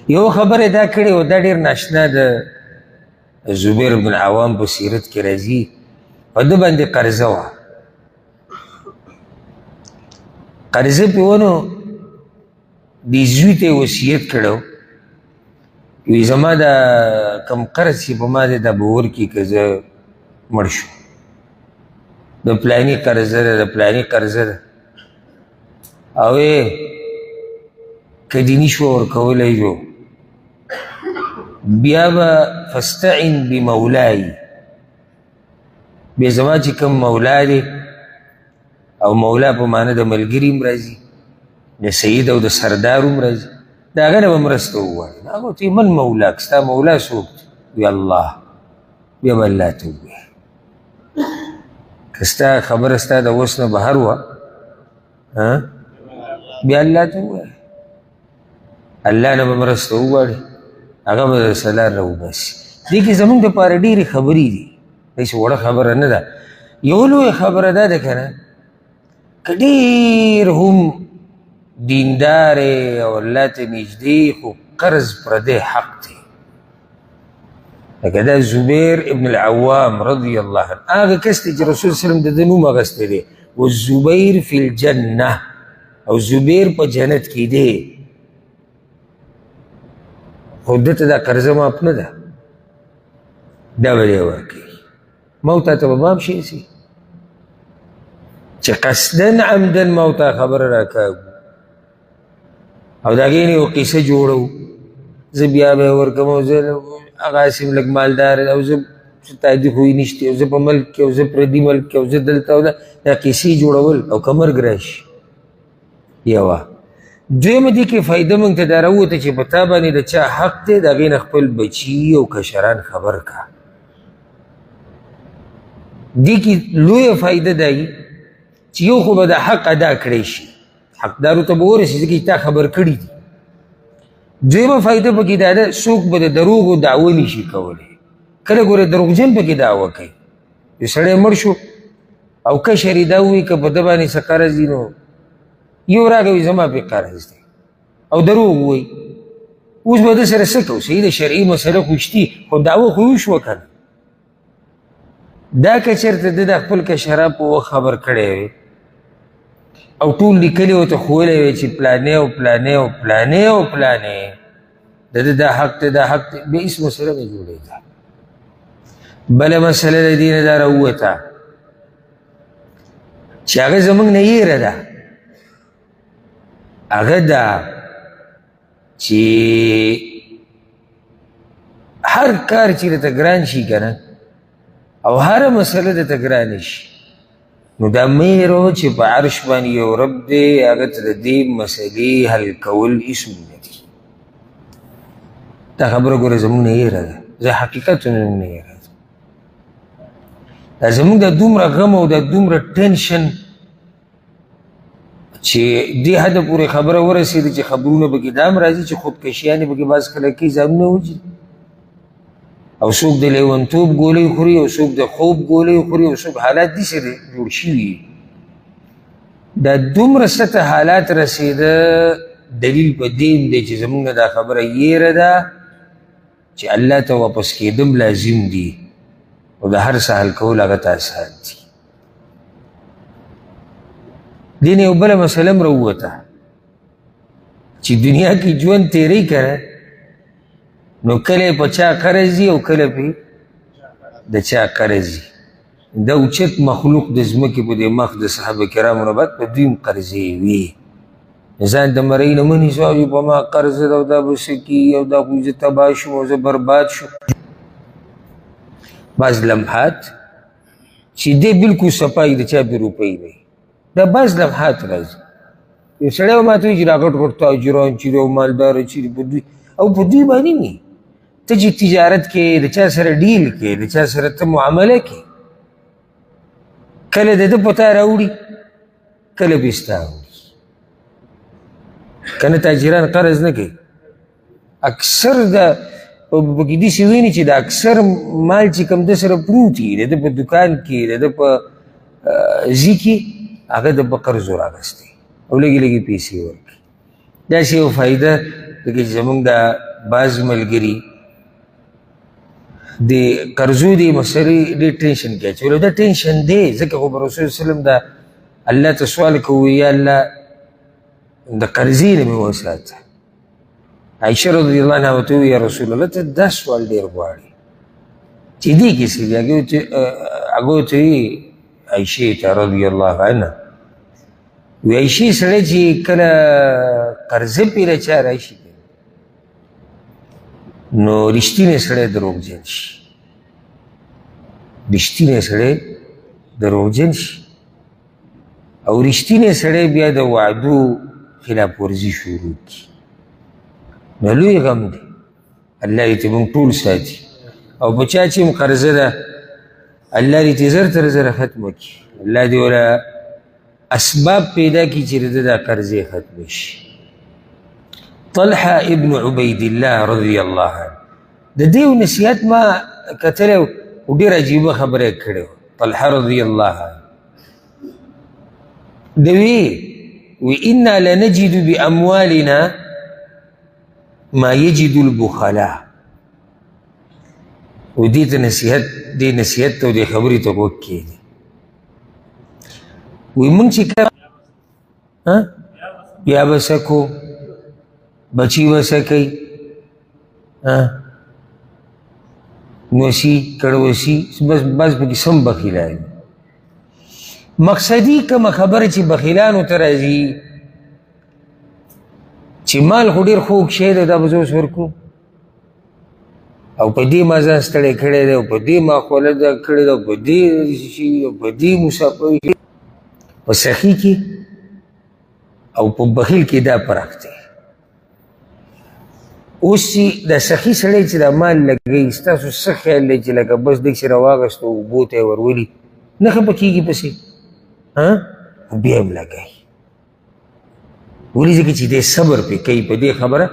یو خبره دا کړې وه، دا ډېر ناشنا د زبیر بن عوام په سیرت کې راځي. په ده باندې قرضه وه، قرضه پې ونه، دې زوی ته یې وصیت کړی وی زما دا کم قرض چې په ما دی دا به ورکړي که زه مړ شم. د پلاني قرضه ده، د پلاني قرضه ده، او که دې نشوه ورکولی جو بیا به فاستعن بمولای، بیا زما چې کوم مولا دی، او مولا په معنی د ملګري هم راځي، د سید او د سردار هم راځي، د هغه نه به مرسته وغواړي. هغه ورته وایي من مولاک، ستا مولا څوک دی؟ وي الله. بیا به الله ته ووایي که ستا خبره ستا د وس نه بهر وه، بیا الله ته ووایي، الله نه به مرسته وغواړي، هغه به درسره لار راوباسي. دې کې زموږ دپاره ډېرې خبرې دي، داسې وړه خبره نه ده. یو لویه خبره دا ده که نه، که ډېر هم دیندار او الله ته نږدې، خو قرض پردی حق دی. لکه دا زبیر ابن العوام رضی الله عنه هغه کس دی چې رسول صلی الله علیه وسلم د ده نوم اخیستی دی، والزبیر فی الجنة، او زبیر په جنت کې دی، خو ده ته دا قرضه معاف نه ده، دا به دی ورکوي. ما او تا ته به معاف شي سي چې قصداً عمداً ما او تا خبره راکاږو او د هغې نه یو قصه جوړو، زه بیا به یې ورکوم، او زه هغه هسې هم لږ مالدار دی، او زه څه تادي خو یې نشته، او زه په ملک کې، او زه پردي ملک کې، او زه دلته، او دا قصې جوړول، او که مرګ راشي. یوه دویمه دې کې فایده موږ ته دا راووته چې په تا باندې د چا حق دی، د هغې نه خپل بچي او کشران خبر کړه. دې کې لویه فایده دا وي چې یو خو به د حق ادا کړی شي، حقدارو ته به ورسي ځکه چې تا خبر کړي دي. دویمه فایده پکې دا ده څوک به د دروغو دعوه نشي کولی. کله ګوره دروغجن پکې دعوه کوي، یو سړی مړ شو او کشر یې دا ووایي که په ده باندې څه قرض دي، نو یو راغی وایي زما پرې قرض دی او دروغ ووایي، اوس به ده سره څه کوو؟ صحیح ده شرعي مسله خو شتي، خو دعوه خو یې وشوه که نه. دا که چېرته ده د خپل کشرا په وخت خبر کړی وي او ټول لیکلي ورته ښوولی وي چې پلانی او پلانی او پلانی او پلانی د ده دا حق دی، دا حق دی، بیا هېڅ مسله نه جوړېده. بله مسله د دې نه دا راووته چې هغه زموږ نه یېره ده، هغه دا چې هر کار چې درته ګران شي که نه، او هره مسله درته ګرانه شي، نو دا مه هېروه چې په عرش باندې یو رب دی، هغه ته د دې مسلې حل کول هېڅ هم نه دي. دا خبره ګوره زموږ نه هېره ده، زه حقیقت زموږ نه هېره ده. دا زموږ د دومره غم او د دومره ټینشن چې دې حده پورې خبره ورسېده چې خبرونه پکې دا هم راځي چې خودکشیانې پکې بعض خلک کوي، ځانونه وژني، او څوک د لیونتوب ګولۍ خوري، او څوک د خوب ګولۍ خوري، او څوک حالات داسې جوړ شوي. دا دومره سطح حالات رسېده، دلیل په دې هم دی چې زموږ نه دا خبره یېره ده چې الله ته واپس کېدم لازم دي، او د هر څه حل کول هغه ته اسان دي. دې نه یو بله مسله هم راووته چې دنیا کې ژوند تېری که نه، نو کله یې په چا قرض دي او کله پې د چا قرض دي. دا اوچت مخلوق د ځمکې په دې مخ د صحابه کرامو نه بعد په دوی هم قرضې وي. ځان د مرۍ نه مه نیسه چې په ما قرض ده او دا به څه کېږي او دا خو زه تباه شوم او زه برباد شوم. بعض لمحات چې دی بالکل صفای د چا پې روپۍ نه وي، دا بعض لمحات راځي. یو سړی به ماته وایي چې دا غټ غټ تاجران چې دي او مالدار چې دي په دوی او په دوی باندې نه، ته چې تجارت کې د چا سره ډیل کې د چا سره ته معامله کې، کله د ده په تا راوړي کله پې ستا راوړي. که نه تاجران قرض نه کوي. اکثر د پکې داسې ویني چې د اکثر مال چې کوم ده سره پروت وي، د ده په دکان کې د ده په ځي کې، هغه د په قرضو راغستی او لږې لږې پیسې ورکړي. داسې یو فایده ځکه چې زموږ دا بعض ملګري د قرضو دې مسلې ډېر ټینشن کې اچولی. دا ټینشن دی ځکه خو به رسول وسلم دا الله ته سوال کوو، یا الله د قرضې نه مې وساته. عایشه رضی الله عنها ورته وویل، یا رسول الله ته دا سوال ډېر غواړې چې دې کې څه دي؟ هغه ورته وایي عایشې ته رضی الله عنها، وایي عایشې سړی چې کله قرضه پرې له چا راشي نو رښتینی سړی دروغجن شي، رښتینی سړی دروغجن شي، او رښتینی سړی بیا د وعدو خلاف ورزي شروع کړي. نو لوی غم دی، الله دې ترې موږ ټول ساتي. او په چا چې هم قرضه ده الله دې ترې زر تر زره ختمه کړي، الله دې وله اسباب پیدا کړي چې د ده دا قرضې ختمې شي. طلحه ابن عبید الله رضی الله عنه د دې یو نصیحت ما کتلی و، ډېره عجیبه خبره یې کړې وه. طلحه رضی الله عنه دوی وی انا لنجد باموالنا ما یجد البخلاء. و دې ته نصیحت، دې نصیحت ته او دې خبرې ته غوږ کښېږدي. وی موږ چې کله بیا به څه کوو، بچي به څه کوي، نوسي کړوسي، بس بس پکې سم بخیلان. مقصدي کومه خبره چې بخیلانو ته راځي چې مال خو ډېر خوږ شی دی، دا به زه اوس ورکړو، او په دې ما ځان ستړی کړی دی، او په دې ما خوله دا کړې ده، او په دې شي، او په دې مسافر. په سخي کې او په بخیل کې دا فرق دی. اوس چې دا سخي سړی چې دا مال لګوي، ستاسو څه خیال دی چې لکه بس داسې راواغېستو اوبو ته یې ورولي، نه خفه کېږي پسې، خو بیا هم لګوي. ولې؟ ځکه چې دی صبر پرې کوي، په دې خبره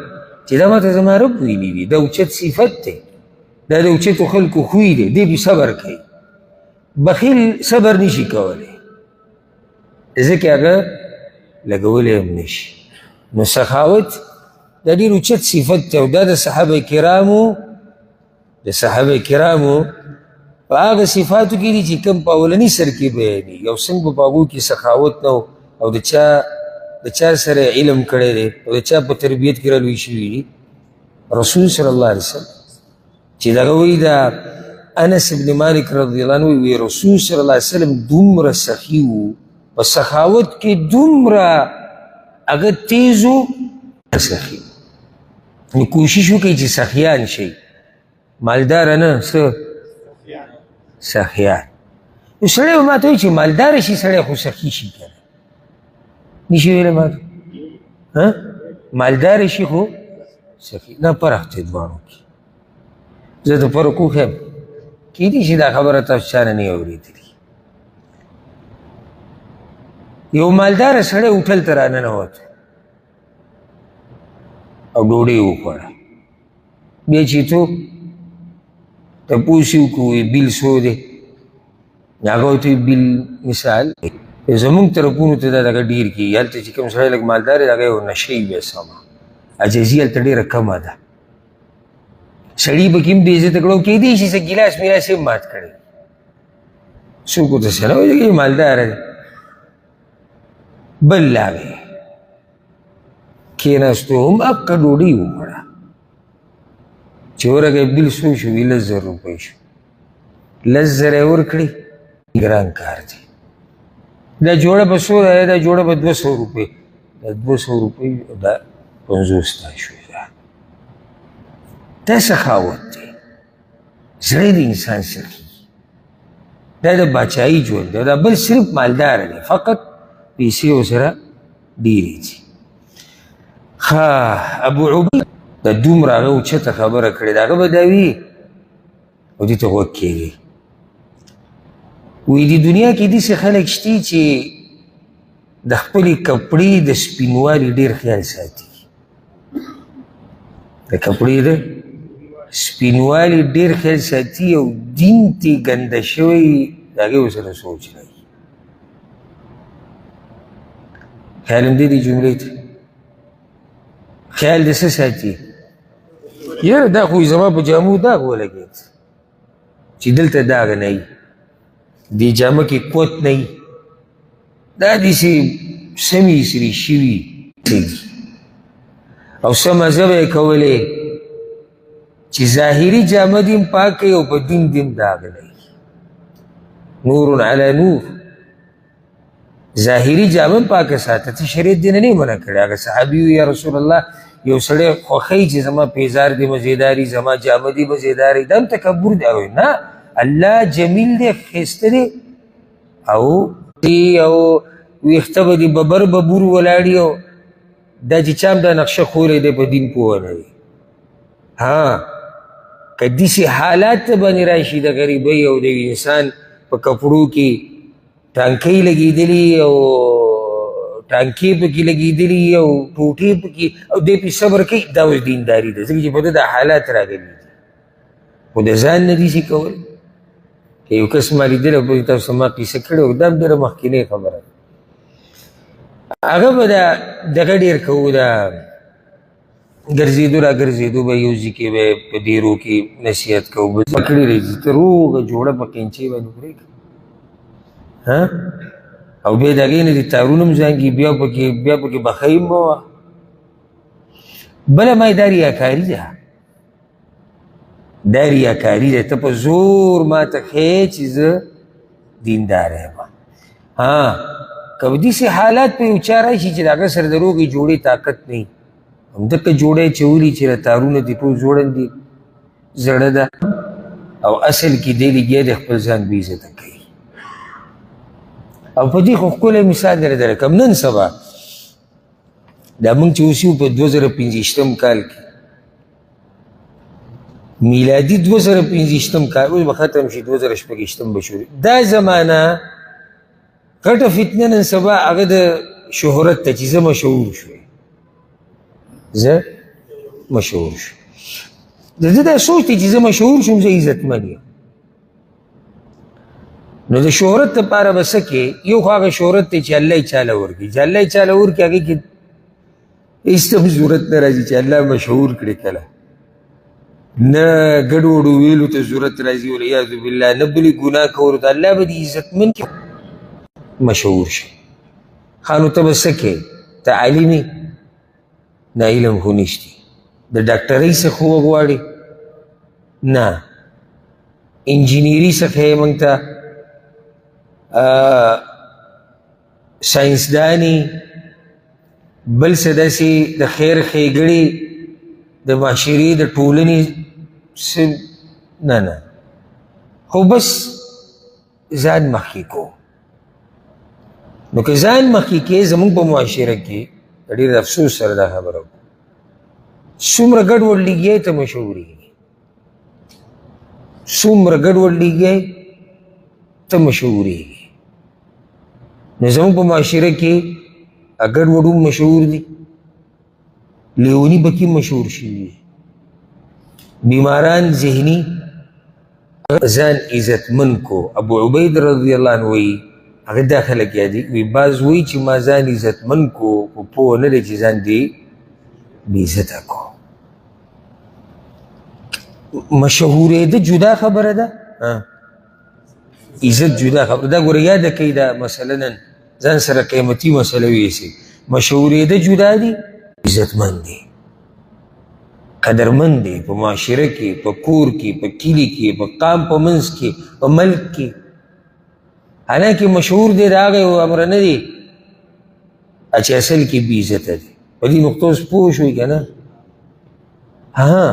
چې دا ماته زما رب ویلي دي، دا اوچت صفت دی، دا د اوچتو خلکو خوی دی، دی پرې صبر کوي. بخیل صبر نشي کولی، ځکه هغه لګولی هم نشي. نو سخاوت دا ډېر اوچت صفت دی، او دا د صحابه کرامو، د صحابه کرامو په هغه صفاتو کې دي چې کوم په اولني سر کې بیانېږي. او څنګه په هغو کې سخاوت نه و، او د چا سره علم کړی دی، او د چا په تربیت کې را لوی شوي دي. رسول صلی الله علیه وسلم چې دغه وایي، دا انس بن مالک رضی الله عنه وایي رسول صلی الله علیه وسلم دومره سخي و، په سخاوت کې دومره هغه تیز و، سخي. نو کوشش وکړئ چې سخیان شئ، مالداره نه، څه سخیان. نو سړی به ماته وایي چې مالداره شي سړی خو سخي شي که نه، نشي ویلی ماته مالداره شي خو سخي نه، فرق دی دواړو کې. زه د فرق وښیم، کېدای شي دا خبره تاسو چا نه نه اورېدلي. یو مالداره سړی هوټل ته راننوت او ډوډۍ یې وخوړه، بیا چې ته تپوس یې وکړو وایي بیل څو دی، هغه ورته وایي بیل مثال زموږ طرفونو ته دا دغه ډېر کېږي. هلته چې کوم سړی لږ مالدار دی هغه یو نشه وي، بیا سمه عاجزي هلته ډېره کمه ده، سړي پکې هم بې عزته کړو، کېدای شي څه ګیلاس میلاس یې هم مات کړی، څوک ورته څه نه وایي، مالداره دی. بل راغی کېناستو هم اقه ډوډۍ وخوړه، چې ورغی بیل څو شو، وي 10,000 روپۍ شو، 10,000 یې ورکړې. ګران کار دی. دا جوړه به څو ده؟ دا جوړه به 200 روپۍ، دا 200 روپۍ دا 50 تا شوې. دا سخاوت دی، زړه د انسان سخي، دا د باچایي ژوند دی. دا بل صرف مالدار دی، فقط پیسې ورسره ډېرې دي. ښه ابو عبید دا دومره هغه اوچته خبره کړې ده، هغه به دا وي او دې ته غوږ کښېږي. وایي دې دنیا کې داسې خلک شته چې د خپلې کپړې د سپینوالي ډېر خیال ساتي، د کپړې د سپینوالي ډېر خیال ساتي او دین ته ګنده شوی د هغې ورسره سوچ لري. خیال هم دې دې جملې ته خیال د څه ساتي؟ یاره دا خو زما په جامو داغ ولګېد چې دلته داغ نه وي، دې جامه کې قوت نه وي، دا داسې سمې سرې شوي دي. او څه مزه به یې کولې چې ظاهري جامه دې هم پاکه او په دین دې هم داغ نه وي. نور علی نور، ظاهري جامه هم پاکه ساته، ته شریعت دې نه منع کړی. هغه صحابي وویل یا رسول الله یو سړی خوښوي چې زما پیزار دې مزېداري، زما جامه دې مزېداري، دا هم تکبر دی. وایي نه، الله جمیل دی، ښایسته دی، او او ویښته به دې ببر ببور ولاړي، او دا چې چا هم دا نقشه ښوولې دی په دین پوه نه دی. ها که داسې حالات ته باندې راشي د غریبۍ او د انسان په کپړو کې ټانکۍ لګېدلي او ټانکې پکې لګېدلي او ټوټې پکې، او دی پې صبر کوي، دا اوس دینداري ده، ځکه چې په ده دا حالات راغلي دي. خو د ځان نه دي څه کول. که یو کس ما لیدلی په تاسو ما قصه کړې وه، دا هم ډېره مخکینۍ خبره ده، هغه به دا دغه ډېر کوو، دا ګرځېدو را ګرځېدو به یو ځای کې به په دیرو کې نصیحت کوو، به پکړې راځي ته روغه جوړه په قینچې باندې پرې کړه، ها، او بیا د هغې نه دې تارونه هم ځانګي، بیا پکې بخۍ هم مه وه. بله ما یې دا ریاکاري ده، دا ریاکاري ده، ته په زور ما ته ښیې چې زه دیندار یم. ها که داسې حالات په یو چا راشي چې د هغه سره د روغې جوړې طاقت نه وي، همدغه جوړه یې چولي چې تارونه دې ټول ځوړند دي، زړه ده، او اصل کې دی لګیا دی خپل ځان بې عزته کوي. او په دې خو ښکلی مثال در درکړم. نن سبا دا موږ چې اوس یو په 2025 کال کې، میلادي 2025 کال اوس به ختم شي، 2026 به شروع. دا زمانه غټه فتنه نن سبا هغه د شهرت ته چې زه مشهور شوی، زه مشهور شوم، د ده دا سوچ دی چې زه مشهور شوم، زه عزتمن یم. نو د شهرت لپاره به څه کوې؟ یو خو هغه شهرت دی چې الله یې چاله ورکړي، چې الله یې چاله ورکړي هغې کې هېڅ ته هم ضرورت نه راځي چې الله مشهور کړي، کله نه ګډوډو ویلو ته ضرورت راځي والعیاذ بالله، نه بلې ګناه کولو ته، الله به دې عزتمن کړي مشهور شي. ښه نو ته به څه کوې؟ ته عالم یې؟ نه، علم خو نشتي. د ډاکټرۍ څخه خو وغواړي؟ نه. انجینیري څخه یې موږ ته، ساینسداني، بل څه داسې د خیر ښېګړې د معاشرې د ټولنې څه نه، نه، خو بس ځان مخکې کو. نو که ځان مخکې کې زموږ په معاشره کې ډېر افسوس سره دا خبره وکړو، څومره ګډوډ لګیا ته مشهورېږي، څومره ګډوډ لګیا ته مشهورېږي. نو زموږ په معاشره کې ګډوډ هم مشهور دي، لیوني پکې مشهور شوي دي، بیماران ذهني. ځان عزتمن کو. ابو عبید رضی الله عنه وایي، هغه دا خلک یادوي، وایي بعض وایي چې ما ځان عزتمن کو، خو پوه نه دی چې ځان دې بې عزته کو. مشهورېده جدا خبره ده، عزت جدا خبره ده. ګوره یاده کړئ دا مسله، نن ځان سره قیمتي مسله ویسئ. مشهورېده جدا دي، عزتمن دي، قدرمن دی په معاشره کې، په کور کې، په کلي کې، په قام په منځ کې، په ملک کې. حالانکه مشهور دی د هغه یو امر نه دی چې اصل کې بې عزته دی. په دې نقطه اوس پوه شوئ که نه؟ ها،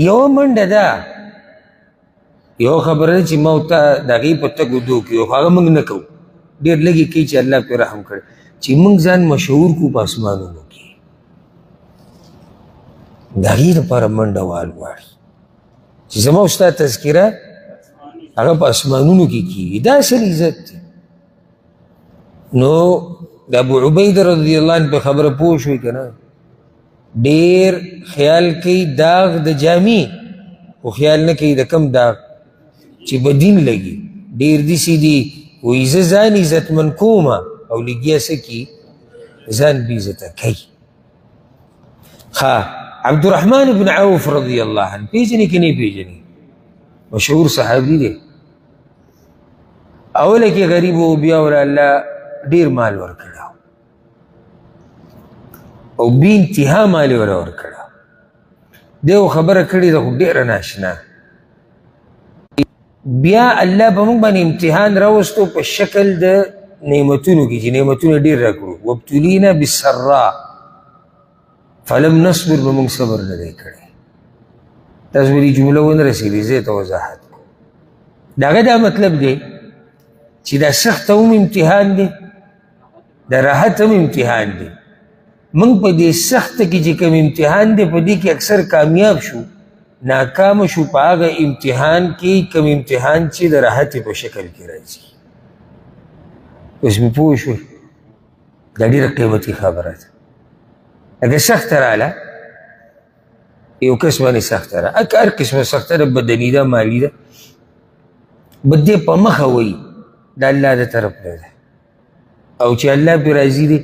یوه منډه ده، یوه خبره ده چې ما او تا د هغې په تګ و دو کې یو، خو هغه موږ نه کوو، ډېر لږ یې کوي چې الله پرې رحم کړي، چې موږ ځان مشهور کړو په اسمانونو کې. د هغې لپاره منډه وال غواړي چې زما او ستا تذکره هغه په اسمانونو کې کېږي. دا اصل عزت دی. نو د ابو عبید رضی الله عنه په خبره پوه شوئ که نه؟ ډېر خیال کوي داغ د جامې، خو خیال نه کوي د کوم داغ چې په دین لګي. ډېر داسې دي وایي زه ځان عزتمن کومه، او لګیا څه کي؟ ځان بې عزته کوي. ښه، عبدالرحمن بن عوف رضی الله عنه پیژنې که نه پیژنې؟ مشهور صحابي دی. اوله کې غریب و، بیا ورله الله ډېر مال ورکړی او بې انتها مال یې ورله ورکړی. دی یو خبره کړې ده خو ډېره ناشنا. بیا الله په موږ باندې امتحان راوستو په شکل د نعمتونو کې، چې نعمتونه ډېر راکړو. وابتلینا بالسراء فلم نصبر، به موږ صبر نه دی کړی. تاسو به دې جمله ونه رسېدې، زه یې ته وضاحت کوم. د هغه دا مطلب دی چې دا سخت هم امتحان دی، د راحت هم امتحان دی. موږ په دې سخته کې چې کوم امتحان دی په دې کې اکثر کامیاب شو، ناکام شو په هغه امتحان کې کوم امتحان چې د راحت په شکل کې راځي. اوس مې پوه شوئ؟ دا ډېره قیمتي خبره ده. اګر سخته راله یو کس باندې سخته راله، هر قسمه سخته ده، بدني ده، مالي ده، بد دې په مخه وایي د الله د طرف نه ده، او چې الله پرې راضي دی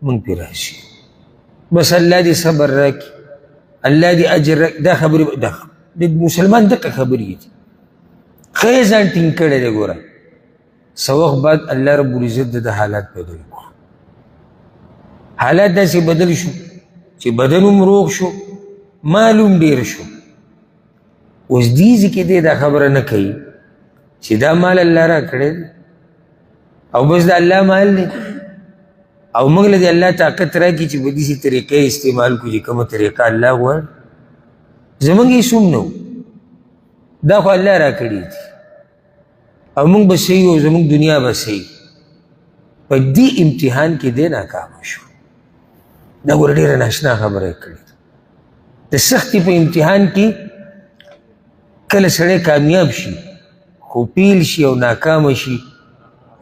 موږ پرې راضي. بس الله دې صبر راکړي، الله دې اجر راکړي. دا خبرې د مسلمان دقه خبرې دي. ښه یې ځان ټینګ کړی دی. ګوره څه وخت بعد الله رب العزت د حالات بدل کړو. حالات داسې بدل شو چې بدن هم روغ شو، مال هم ډېر شو. اوس دې ځای کې دی دا خبره نه کوي چې دا مال الله راکړی دی او بس د الله مال دی او موږ له دې الله طاقت راکړي چې په داسې طریقې استعمال کړو چې کومه طریقه الله غواړي. زموږ هېڅ هم نه و، دا خو الله راکړي دي او موږ به صحیح او زموږ دنیا به صحیح. په دې امتحان کې دی ناکامه شو. دا ګوره ډېره ناشنا خبره یې کړې ده. د سختي په امتحان کې کله سړی کامیاب شي خو پیل شي او ناکامه شي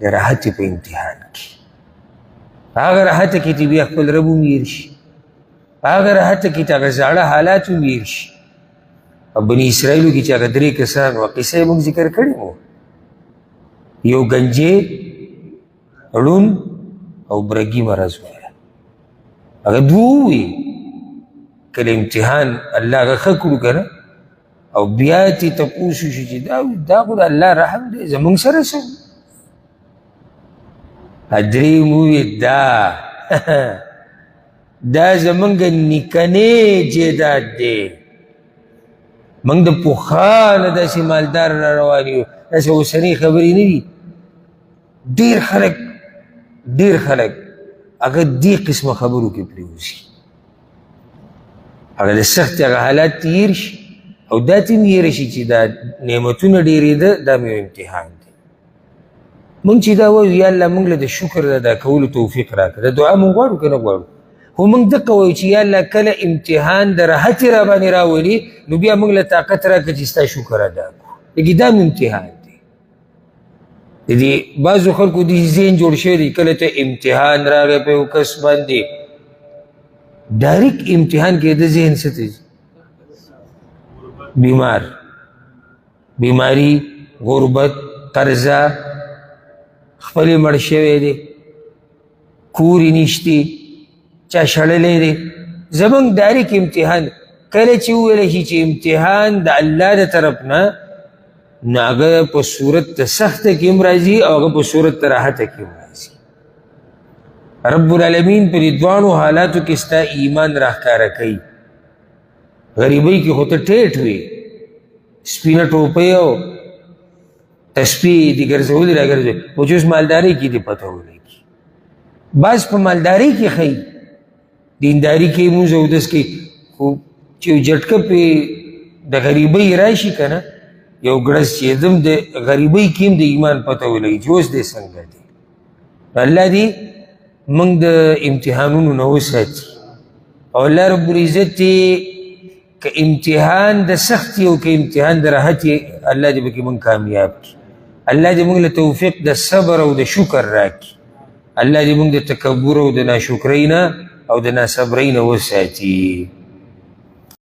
د راحت په امتحان کې. په هغه راحت کې چې بیا خپل رب هم هېر شي، په هغه راحت کې چې هغه زاړه حالات هم هېر شي. په بني اسرائیلو کې چې هغه درې کسان وه، قصه یې موږ ذکر کړې وه، یو ګنجې، ړوند او برګي مرض وه. هغه دوه ووي کله امتحان الله هغه ښه کړو که نه، او بیا ترې تپوس وشي چې دا خو د الله رحم دی، زموږ سره څه؟ درېیم ووي دا زموږ نیکنی جایداد دی، موږ د پخوا نه داسې مالدار را روان یو، داسې اوسنۍ خبرې نه دي. ډېر خلک هغه دې قسمه خبرو کې پرېوځي، هغه د سختې هغه حالات تېر شي او دا ترې هم هېره شي چې دا نعمتونه ډېرېده، دا مې یو امتحان دی. موږ چې دا وایو یا الله موږ له د شکر د ادا کولو توفیق راکړه، د دعا موږ غواړو که نه غواړو، خو موږ دقه وایو چې یا الله کله امتحان د راحتې را باندې راولي نو بیا موږ له طاقت راکړه چې ستا شکر ادا کړو. لیکن دا هم امتحان دی. د دې بعضو خلکو دې ذهن جوړ شوی دی، کله ته امتحان راغی په یو کس باندې، ډایرکټ امتحان کې د ذهن څه ته ځي؟ بیمار، بیماری، غربت، قرضه، خپلې مړ شوی دی، کور یې نشتی، چا شړلی دی. زموږ ډایرکټ امتحان کله چې وویل شي چې امتحان د الله د طرف نه، نو هغه په صورت د سخته کې هم راځي او هغه په صورت د راحته کې هم راځي. رب العالمین په دې دواړو حالاتو کې ستا ایمان راښکاره کوي. غریبۍ کې خو ته ټیټ وې، سپینه ټوپۍ او تسپې دې ګرځولې راګرځولې، خو چې اوس مالدارۍ کې دې پته ولګي. بعض په مالدارۍ کې ښیي، دینداري کوي، لمونځ اودس کوي، خو چې یو جټکه پرې د غریبۍ راشي که نه، یو ګړز چې دم د غریبۍ کې هم د ایمان پته ولګي چې اوس دی څنګه دی. الله دې موږ د امتحانونو نه وساتي، او الله رب العزت دې که امتحان د سختي او که امتحان د راحتي، الله دې پکې موږ کامیاب کړي. الله دې موږ له توفیق د صبر او د شکر راکړي. الله دې موږ د تکبر او د ناشکرۍ نه او د ناصبرۍ نه وساتي.